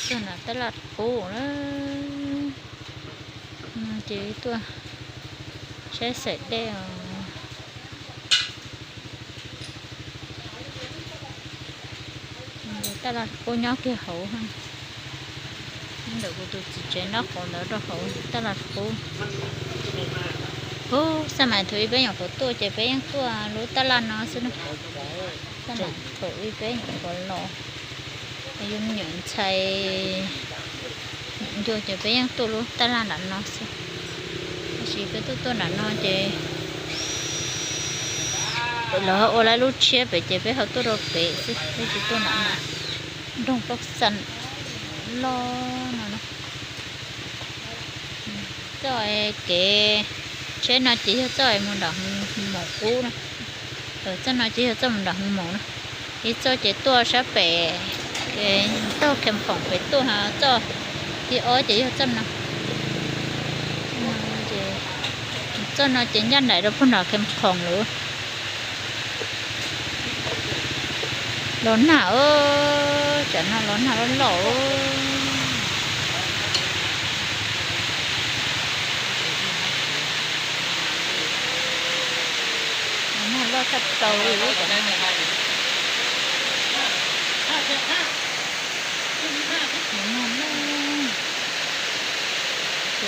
ຕົວໜ້າຕະຫຼາດໂກ້ເດີ ມາເຈີຕົວ ໃຊ້ສາຍແດງ ຕະຫຼາດໂກ້ຍາວແກ່ເຮົາຫັ້ນ ເດີ ກູຕູຈິເຈນອກຂອງເດີດອກເຮົາ ຕະຫຼາດໂກ້ ໂອ້ ສະໄໝໂທອີເວຍັງໂຕໂຕເຈເປຍັງຕົວ ໂລຕະຫຼາດເນາະ ສະໄໝໂທອີເວຍັງໂຕໂລ ອາຍຸມະຍານໄຊ ໂຍເຈເປຍັງໂຕໂລຕະຫຼາດເນາະ ຊິເປໂຕໂຕນະເນາະເຈ ເວລາໂອລາລູເຊຍເປເຈເປເຮົາໂຕໂລເປ ຊິເປຊິໂຕນະເນາະ ດົງປອກຊັນ ລໍນະເນາະ. ເຈົ້າໄອ້ເກ ເຊນອນຈີເຈົ້າໄອ້ມຸນດາຫູໝໍກູນະ ເອີ ເຈົ້ານອນຈີເຈົ້າມຸນດາຫູໝໍນະ ອີເຈົ້າເຈຕົວຊາເປ ເອ ເຈົ້າເຂັມຂອງໄປຕົວຫາເຈົ້າ ທີ່ອໍເຈເຈົ້ານະ ເຈົ້ານອນຈີຢ້ານໄດດອກພຸ້ນດາເຂັມຂອງເລີ. ຮ້ອນໜາວເອີຍ ຈັນນະ ຮ້ອນໜາວຮ້ອນຫຼໍເອີຍ ຮ້ອນໜາວຫຼໍຈັດເຕົາເອີຍ ຈັນນະ ເອ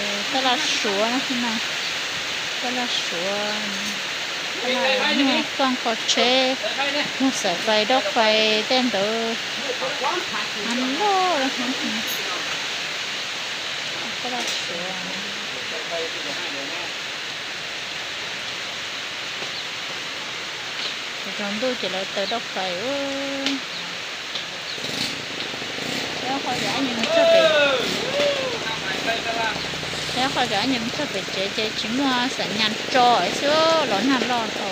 ີ ຕະຫຼາດຊົວນະ ຕະຫຼາດຊົວນະ. ຕະຫຼາດເມືອງຂວາງຂໍເຊ ເມືອງສາຍໄຟ ດອກໄຟ ແຕ່ນເດີ ອັນໂລດ ຕະຫຼາດສວນ ຈອມດູເຈລາເຕີ ດອກໄຟ ເອີຍ. ແລ້ວຂ້ອຍຈະອັນຍັງຈະໄປ ແລ້ວຂ້ອຍຈະອັນຍັງຈະໄປເຈ ເຈຊິມົວສັນຍານຈໍ້ ເຊີ ລໍນະລໍໂທ. ລໍ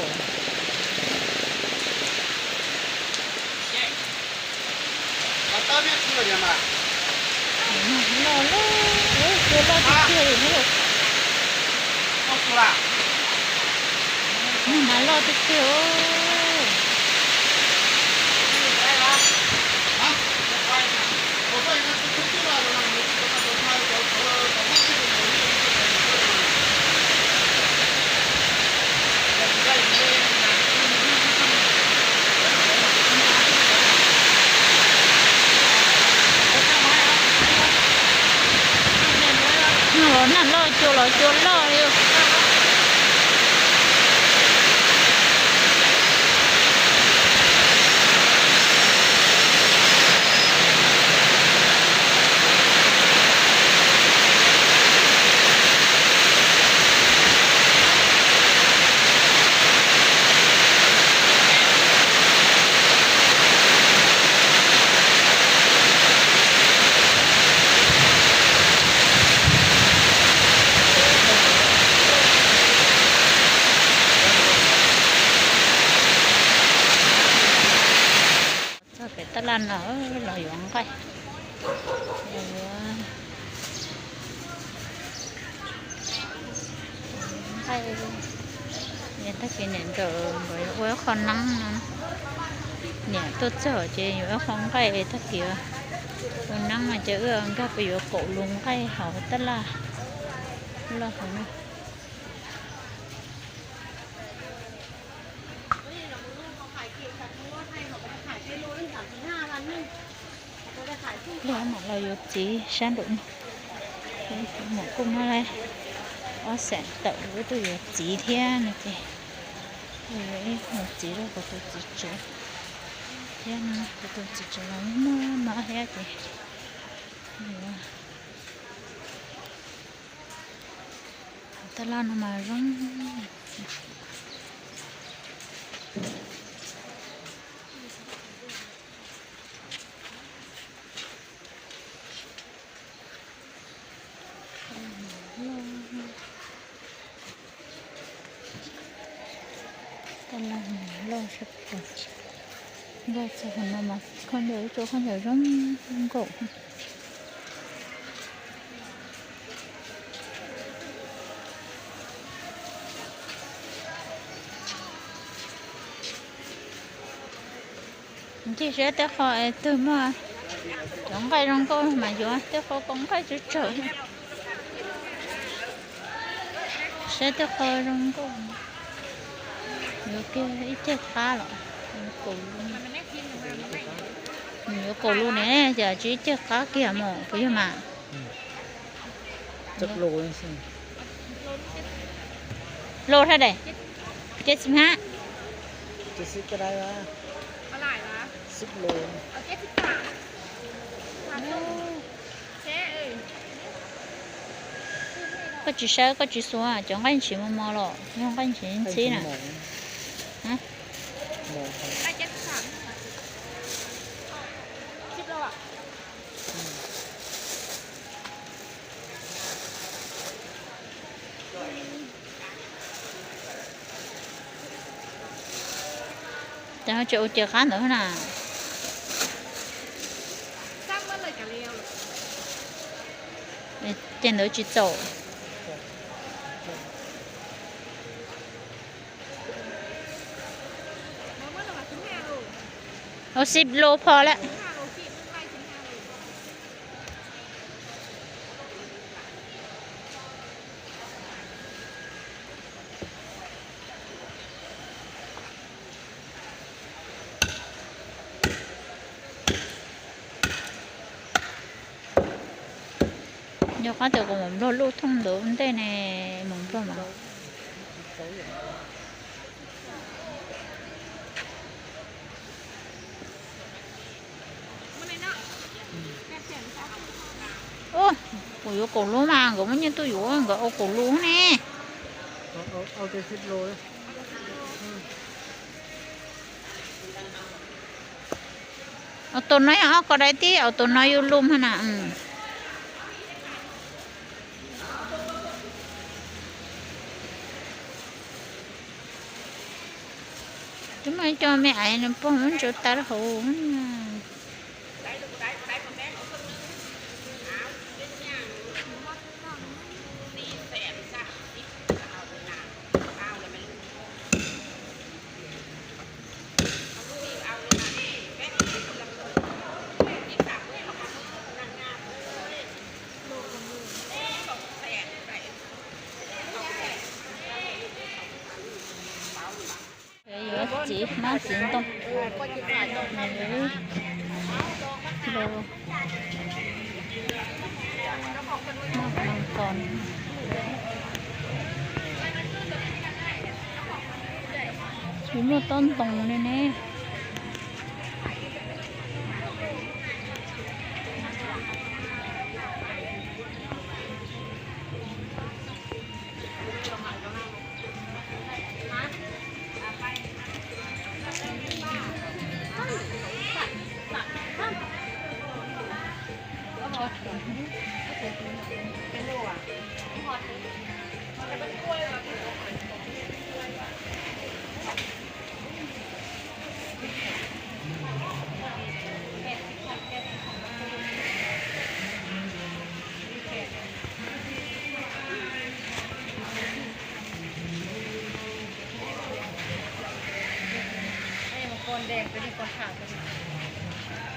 ລໍ ໂອ້ ໂຈລໍຕິດເທື່ອອີກແລ້ວ. ມາລໍຕິດເທື່ອ ໂອ້. ລໍນັ້ນລໍໂຈ ລໍໂຈ ລໍຢູ່. ເຈົ້າໄປຕະຫຼາດເນາະ ເອີ ລາວຢູ່ອັງໄກ ລາວຢູ່ອັງໄກ ເນຍ ຕະກີ້ເນຍ ເດີ ເດີ ໂອ້ຍ ເຂົານັ່ງນັ້ນ ເນຍ ໂຕເຈົ້າເຈຢູ່ອັງໄກ ຕະກີ້ ຄົນນັ່ງມາຈະເອື້ອງກະໄປຢູ່ເກາະລຸງໄກ ເຮົາຕະຫຼາດ ລາວເຂົານະ. ແລ້ວໝາກລາວຢູ່ຈີ ຊານດຸ ໝາກກຸ້ມມາໄລ ອໍ ແສນເຕີ ໂຕຢູ່ຈີທຽນເຈ ເອີ ໝາກຈີລາວກໍໂຕຈີເຈທຽນ ກໍໂຕຈີເຈ ມາ ມາແຮເຈ ຕະຫຼາດມາລົງ ຕະຫຼາດມາລົງ ບາດສະຫະນາມາ ຄົນເດີໂຈ ຄົນເດີລົງໂກ. ທີ່ເສຍແຕ່ຂໍໄອ້ຕື່ມວ່າ Có cái rong câu mà dứa, tôi có con cái chữ chữ. Sẽ tôi có rong câu. Dứa kia ít chết khá lắm. Dứa cổ luôn. Dứa cổ luôn nè, giờ chỉ chết khá kia mà, phải mà. ຈັກໂລຈັ່ງຊີ້? ໂລເທົ່າໃດ? ເຈັດສິບຫ້າ ເຈັດສິບກໍໄດ້ວະ ເອົາຫຼາຍວະ ສິບໂລ ເອົາເຈັດສິບສາມ ໂອ້ ແຊເອີຍ ກໍຈິເຊີ ກໍຈິຊັວ ຈອງກັນຊິມໍ່ໆ ລອກ ຍອງກັນຊິຊິນະ ຮະ ໄດ້ເຈັດສິບສາມ ສິບໂລອະ. ແຕ່ເຮົາຈະໂອເຈຄານເດີຫັ້ນນະ ເຈັນເດີຈິໂຕ ເອົາສິບໂລພໍແລ້ວ. ຍກມາເຕີກວ່າໝົມໂລດລູກທົ່ງເດີມັນເຕະໃນໝົມໂລດມາ. ໂອ້ ໂອ້ຍ ໂກໂລມາ ກໍມັນຍັງຕຸຢູ່ ກໍເອົາໂກໂລແນ່ ເອົາ ເອົາ ເອົາແຕ່ສິບໂລເດ້. ເອົາໂຕນ້ອຍອອກກໍໄດ້ຕິ ເອົາໂຕນ້ອຍຢູ່ລຸ່ມຫັ້ນນະ ອືມ. ທຳໄມຈະແມ່ໄອນະ ປ້ອງມັນຈະຕັດຫູມັນນະ. ເອີ ມາຊິຕ້ອງ ໂລ ມັງກອນ ຊິໝົດຕົ້ນຕົງແນ່ໆ.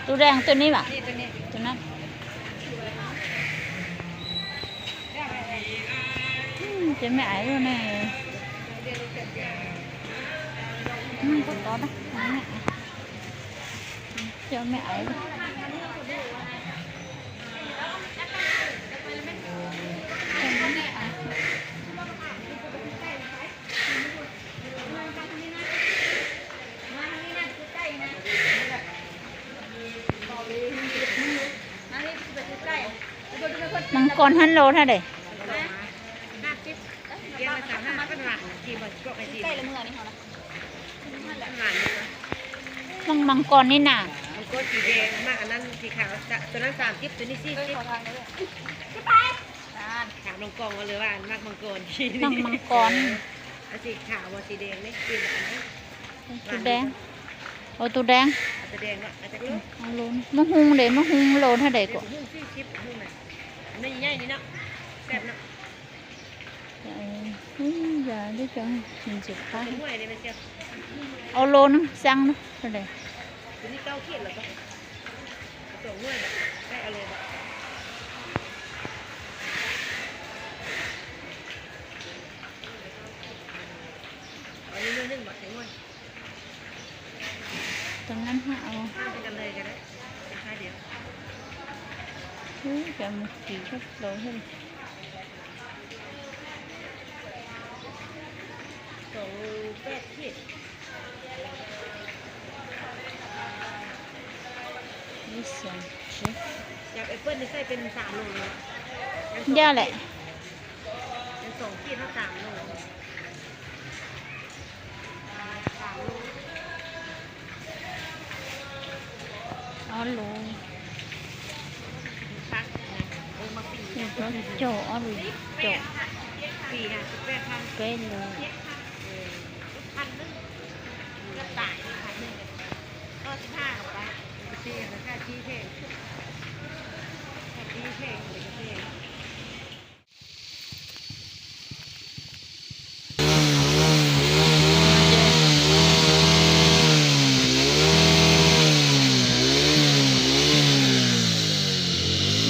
ໂຕແດງໂຕນີ້ຫວາ? ໂຕນັ້ນ. ອືມ ເປັນແມ່ໄອແລ້ວແນ່. ອືມ ບໍ່ຕ້ອງນະ ເຈົ້າແມ່ໄອ. ມັງກອນຫັ້ນໂລເທົ່າໃດ? ມັງ ມັງກອນນີ້ນະ ມັງກອນສີແດງ ມັກອັນນັ້ນສີຂາວ ໂຕນັ້ນສາມສິບ ໂຕນີ້ສີ່ສິບ. ຖາມນ້ອງກອງວ່າ ຫຼືວ່າມັກມັງກອນ ມັກມັງກອນ ເອີ ອັນສີຂາວບໍ່ ສີແດງນີ້ ປ່ຽນອັນນີ້ ໂຕແດງ ໂອ້ ໂຕແດງ ໂຕແດງເນາະ ເອົາຈັກໂລ? ເອົາໂລ ໝາກຫຸ່ງເດ ໝາກຫຸ່ງໂລເທົ່າໃດກໍ? ໝາກຫຸ່ງສີ່ສິບ ໝາກຫຸ່ງນະ ອັນນີ້ໃຫຍ່ນີ້ເນາະ ແຊບເນາະ. ເອີ ອືມ ຢ່າໄດ້ຈັ່ງກິນສຸກຄະ ເອົາໂລໜຶ່ງ ສັ່ງເນາະ ເທົ່າໃດ? ໂຕນີ້ເກົ້າຂີດແລ້ວກໍ ສອງໜ່ວຍ ໄດ້ເອົາເລີຍບໍ່? ເອົາໜ່ວຍໜຶ່ງບໍ່? ໃສ່ໜ່ວຍ ຕອນນັ້ນໃຫ້ເອົາ ຂ້າມໃສ່ກັນເລີຍກໍໄດ້ ລາຄາດຽວ. ເອີ ແກມັນສີກັບເຮົາເຫັນ ສອງແປດຂີດ ນີ້ສອງຂີດ ຢາກແອັບເປິ້ນນີ້ໃສ່ເປັນສາມໂລເນາະ ຢ່າແຫຼະ ຍັງສອງຂີດເນາະ ສາມໂລ ສາມໂລ. ອໍ ໂລ ນີ້ກໍໂຈ ອໍ ໂລ ໂຈ ເປັນໂລ ພັນໜຶ່ງ ເກືອບຕາຍ ພັນໜຶ່ງ ກໍສິບຫ້າກໍບໍ່ໄດ້ ເສຍລາຄາທີ່ແພງ ລາຄາທີ່ແພງ ເປັນກະເສຍ.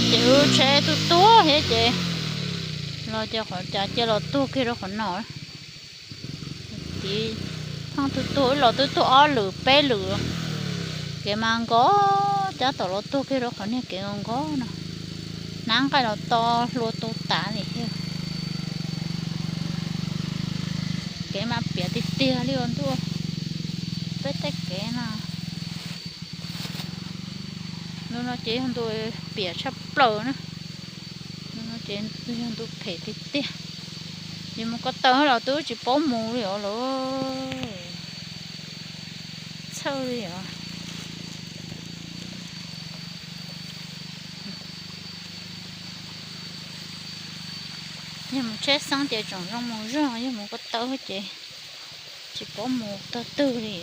ເຈ ເອີ ແຊ ຕຸຕົວເຮເຈ ລໍເຈ ຂໍຈາເຈ ລໍຕຸເຄ ລໍຂໍໜໍ ຕີ ພັງຕຸຕົວ ລໍຕຸຕົວ ອໍ ຫຼື ເປ ຫຼື ເກມາງກໍຈະຕໍ່ລໍຕຸເຄ ລໍຂໍເນ ເກງກໍນະ ນາງໄກ່ລໍຕໍ່ ລໍຕຸຕານີ້ເຮ ເກມາປຽຕິເຕຍ ລິອອນຕຸເປແຕເກນະ. ນູ່ນເນາະ ເຈຫັ້ນຕຸ ເອ ປຽຊະເປີນະ ນູ່ນເນາະ ເຈຫັ້ນຕຸ ເພຕິເຕຍ ຍາມມັນກໍເຕີລາວຕຸ ຈິໂປ້ໝູລິອອລ ເຊີລິອອ ຍາມມັນເຊຊັງເຈ ຈອງຈອງມອງຈອງ ຍາມມັນກໍເຕີເຈ ຈິໂປ້ໝູເຕີຕື່ລິ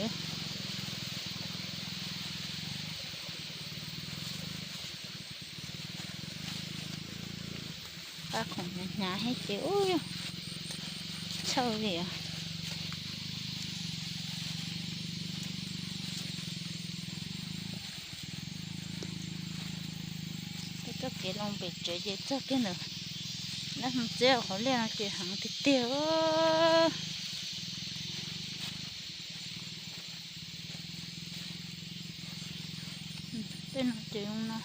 ປາຂອງຍາເຮັດເກ ໂອ້ຍ ເຊົາເລີຍ ເຈົ້າເກລົງໄປເຈີເຢເຈົ້າເກເນີ ແລ້ວເຈົ້າເຂົາເລີຍເກຫັງຕິດເຕີ ເປັນເຈີນະ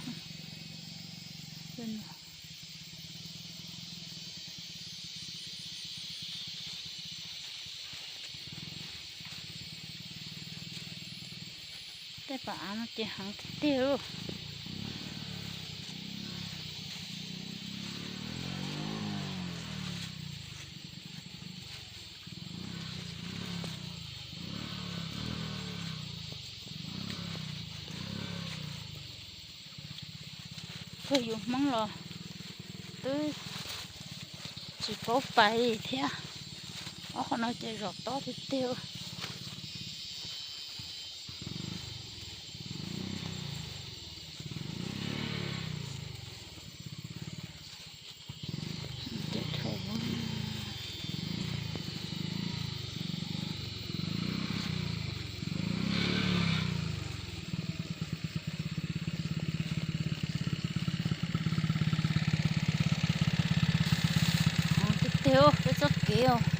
ເປັນ ແຕ່ປາອາມາເຈຫັງຕິດເຕີ. ເຄີຍຢູ່ມັ້ງລະ ຕື້ ຊິໂປໄປເທຍ ເອົາຂອງນ້ອຍເຈຈອດຕໍ່ຕິດເຕີ. ເຕີ ໄປເຈົ້າເກວ.